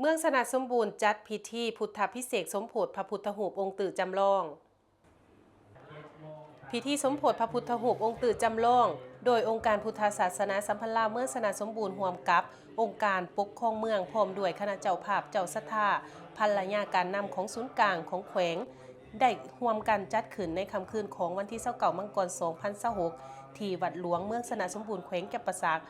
ເມືອງຊະນະສົມບູນຈັດພິທີພຸດທະພິເສກສົມໂພດພະພຸດທະຮູບອົງຕື້ຈຳລອງ. ພິທີສົມໂພດພະພຸດທະຮູບອົງຕື້ຈຳລອງ ໂດຍອົງການພຸດທະສາສະໜາສຳພັນລາວເມືອງຊະນະສົມບູນ ຮ່ວມກັບອົງການປົກຄອງເມືອງ ພ້ອມດ້ວຍຄະນະເຈົ້າພາບເຈົ້າສັດທາ ພັນລະຍາການນຳຂອງສູນກາງຂອງແຂວງ ໄດ້ຮ່ວມກັນຈັດຂຶ້ນໃນຄ່ຳຄືນຂອງວັນທີຊາວເກົ້າ ມັງກອນ ສອງພັນຊາວຫົກ ທີ່ວັດຫຼວງເມືອງຊະນະສົມບູນ ແຂວງຈຳປາສັກ.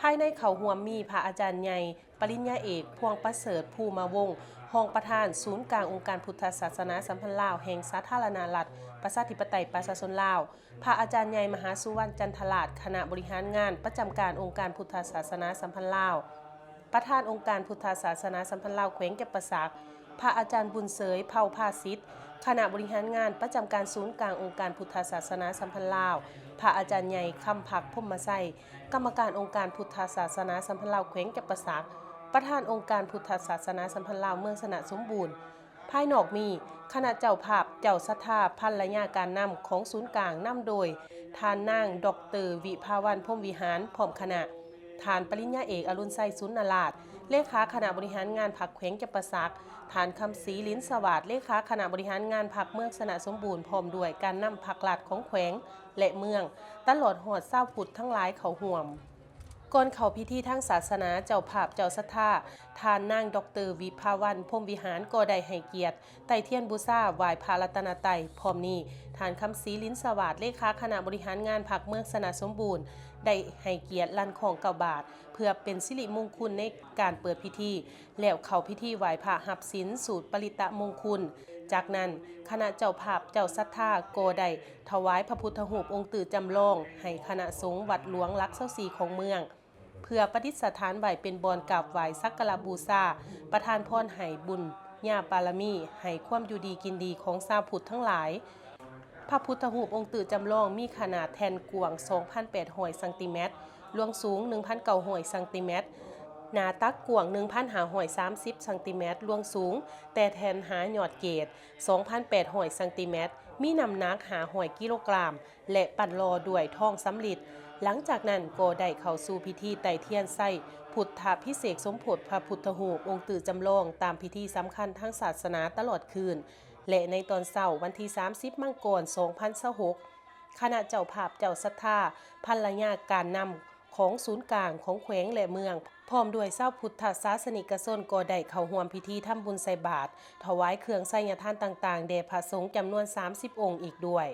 ພາຍໃນເຂົ້າຮ່ວມມີພະອາຈານໃຫຍ່ ປະລິນຍາເອກ ພວງປະເສີດ ພູມະວົງ ຮອງປະທານສູນກາງອົງການພຸດທະສາສະໜາສຳພັນລາວແຫ່ງສາທາລະນະລັດ ປະຊາທິປະໄຕ ປະຊາຊົນລາວ, ພະອາຈານໃຫຍ່ ມະຫາສຸວັນ ຈັນທະລາດ ຄະນະບໍລິຫານງານປະຈຳການອົງການພຸດທະສາສະໜາສຳພັນລາວ, ປະທານອົງການພຸດທະສາສະໜາສຳພັນລາວແຂວງຈຳປາສັກ, ພະອາຈານບຸນເສີຍ ເຜົ່າພາສິດ ຄະນະບໍລິຫານງານປະຈຳການສູນກາງອົງການພຸດທະສາສະໜາສຳພັນລາວ, ພະອາຈານໃຫຍ່ ຄຳພັກ ພົມມະໄຊ ກຳມະການອົງການພຸດທະສາສະໜາສຳພັນລາວແຂວງຈຳປາສັກ, ປະທານອົງການພຸດທະສາສະໜາສຳພັນລາວເມືອງຊະນະສົມບູນ. ພາຍນອກມີຄະນະເຈົ້າພາບເຈົ້າສັດທາ ພັນລະຍາການນຳຂອງສູນກາງ ນຳໂດຍທ່ານນາງ ດອກເຕີ ວິພາວັນ ພົມວິຫານ ພ້ອມຄະນະ, ທ່ານປະລິນຍາເອກ ອະລຸນໄຊ ສຸນນະລາດ ເລຂາຄະນະບໍລິຫານງານພັກແຂວງຈຳປາສັກ, ທ່ານ ຄຳສີ ລິນສະຫວາດ ເລຂາຄະນະບໍລິຫານງານພັກເມືອງຊະນະສົມບູນ ພ້ອມດ້ວຍການນຳພັກລັດຂອງແຂວງ ແລະ ເມືອງ ຕະຫຼອດຮອດຊາວພຸດທັງຫຼາຍເຂົ້າຮ່ວມ. ກ່ອນເຂົ້າພິທີທາງສາສະໜາ, ເຈົ້າພາບເຈົ້າສັດທາ ທ່ານນາງ ດອກເຕີ ວິພາວັນ ພົມວິຫານ ກໍໄດ້ໃຫ້ກຽດໄຕ້ທຽນບູຊາ ໄຫວ້ພະລັດຕະນະໄຕ. ພ້ອມນີ້, ທ່ານ ຄຳສີ ລິນສະຫວາດ ເລຂາຄະນະບໍລິຫານງານພັກເມືອງຊະນະສົມບູນ ໄດ້ໃຫ້ກຽດລັ່ນຄ້ອງເກົ້າບາດ ເພື່ອເປັນສິລິມຸງຄຸນໃນການເປີດພິທີ ແລ້ວເຂົ້າພິທີໄຫວ້ພະຮັບສິນສູດປະລິດຕະມົງຄຸນ. ຈາກນັ້ນ, ຄະນະເຈົ້າພາບເຈົ້າສັດທາກໍໄດ້ຖວາຍພະພຸດທະຮູບອົງຕື້ຈຳລອງໃຫ້ຄະນະສົງວັດຫຼວງຫຼັກຊາວສີ່ຂອງເມືອງ ເພື່ອປະດິດສະຖານໄວ້ເປັນບ່ອນກາບໄຫວ້ສັກກາລະບູຊາ, ປະທານພອນໃຫ້ບຸນຍາບາລະມີ, ໃຫ້ຄວາມຢູ່ດີກິນດີຂອງຊາວພຸດທັງຫຼາຍ. ພະພຸດທະຮູບອົງຕື້ຈຳລອງມີຂະໜາດແທ່ນກວ້າງສອງພັນແປດຮ້ອຍຊັງຕີແມັດ, ລວງສູງໜຶ່ງພັນເກົ້າຮ້ອຍຊັງຕີແມັດ, ໜ້າຕັກກວ້າງໜຶ່ງພັນຫ້າຮ້ອຍສາມສິບຊັງຕີແມັດ, ລວງສູງແຕ່ແທ່ນຫາຍອດເກດສອງພັນແປດຮ້ອຍຊັງຕີແມັດ, ມີນ້ຳໜັກຫ້າຮ້ອຍກິໂລກຣາມ ແລະ ປັ້ນຫຼໍ່ດ້ວຍທອງສຳລິດ. ຫຼັງຈາກນັ້ນກໍໄດ້ເຂົ້າສູ່ພິທີໄຕ້ທຽນໄຊພຸດທະພິເສກສົມໂພດພະພຸດທະຮູບອົງຕື້ຈຳລອງຕາມພິທີສຳຄັນທາງສາສະໜາຕະຫຼອດຄືນ ແລະ ໃນຕອນເຊົ້າວັນທີສາມສິບ ມັງກອນ ສອງພັນຊາວຫົກ ຄະນະເຈົ້າພາບເຈົ້າສັດທາ ພັນລະຍາການນຳຂອງສູນກາງຂອງແຂວງ ແລະ ເມືອງ ພ້ອມດ້ວຍຊາວພຸດທະສາສະນິກະຊົນກໍໄດ້ເຂົ້າຮ່ວມພິທີທຳບຸນໃສ່ບາດ, ຖວາຍເຄື່ອງໄສຍະທານຕ່າງໆ ແດ່ພະສົງຈຳນວນສາມສິບອົງອີກດ້ວຍ.